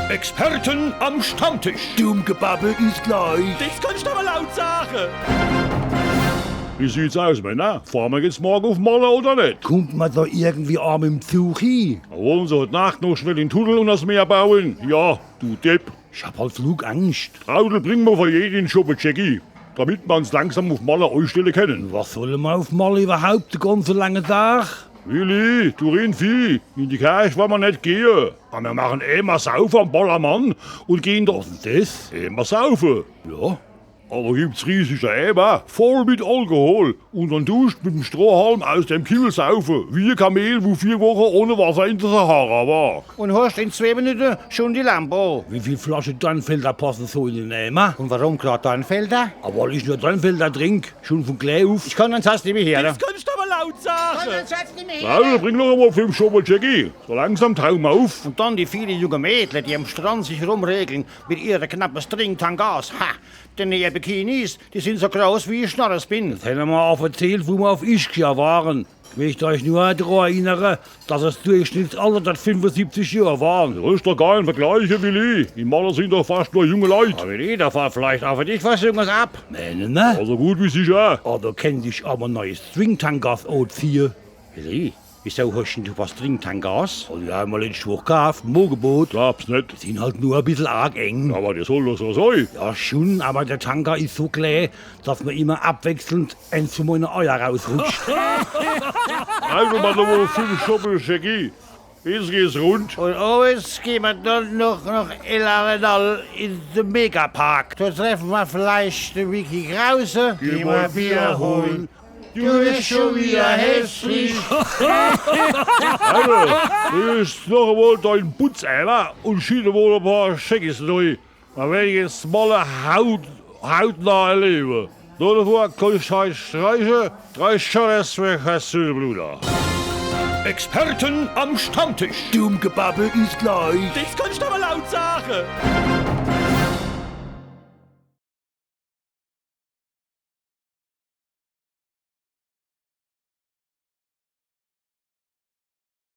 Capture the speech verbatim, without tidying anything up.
Experten am Stammtisch. Dumm Gebabbel is gleich. Des kannst awwer laut sage. Wie sieht's aus, Männer? Fahre mer jetzt morge uff Malle oder net? Kummt mer do irgendwie aa mim Zug hie? Wollen se heit Nacht noch schnell den Tunnel unners Meer baue? Ja, du Depp. Ich hab halt Flugangscht. Traudel, bring mer fer jeden Schoppe Jackie, damit mer uns langsam uff Malle eistelle kennen. Was solle mer uff Malle iwwerhaupt de ganze lange Dag? Willi, du Rindvieh, in die Kerch wolle mer net gehe. Awwer mer mache emol saufe am Ballermann un gehn do. Was is des? Emol saufe. Ja. Do gibt's riesige Äwer, voll mit Alkohol. Un dann duscht mit em Strohhalm aus dem Kiwwel saufe, wie e Kamel, wo vier Woche ohne Wasser in de Sahara war. Un hoscht in zwee Minute schun die Lamp aa. Wie viel Flasche Dornfelder passe so in den Äwer? Un warum grad Dornfelder? Ah, weil ich nur Dornfelder trink, schun vun klä uff. Ich kann den Satz nimmi heere. Des kannst awwer laut sage. Traudel, bring noch emol fünf Schoppe Jackie. So langsam tauche mer uff. Un dann die viele junge Mädle, die am Strand sich rumregle mit ihre knappe Stringtangas. Ha! Denn ihr Bikinis, die sin so groß wie e Schnorresbinn. Des hänn mer aa verzählt, wo mer uff Ischia ware. Ich möcht eich nur dra erinnere, dass es Durchschnittsalter dort fünfesiebzig Johr ware. Des is doch gar kä Vergleich, Willi. In Malle sin doch fascht nur junge Leit. Awwer Willi, do fallt vielleicht aa fer dich was Junges ab. Meene, ne? Also gut wie sicher. Ah, do kennt ich awwer neie Stringtangas aaziehe. Willi, wieso hoscht dann du was Stringtangas? Ah, die hab ich mer letscht Woch gekaaft, im Aagebot. Glaab's net. Sin halt nur e bissel arg eng. Awwer des soll doch so sei. Ja, schun, awwer de Tanga is so klä, dass mer immer abwechselnd eens vun meine Eier rausrutscht. Also, Mann, do fünf Schoppe Jackie. Jetzt geht's rund. Un owes gehn mer dann noch, noch El Arenal in de Megapark. Do treffe mer vielleicht de Micky Krause. Geh mol Bier hole. Du bisch schun widder hässlich. Also, du hoscht noch emol dein Butz, Alter, un schitt emol e paar Jackis nei. Mer werre jetzt mol e Haut, hautnah erlewe. Dodevor kann ich eich streiche, drei Schorres für Herr Sülbluder. Experten am Stammtisch. Dumm Gebabbel is gleich. Des kannst awwer laut sage.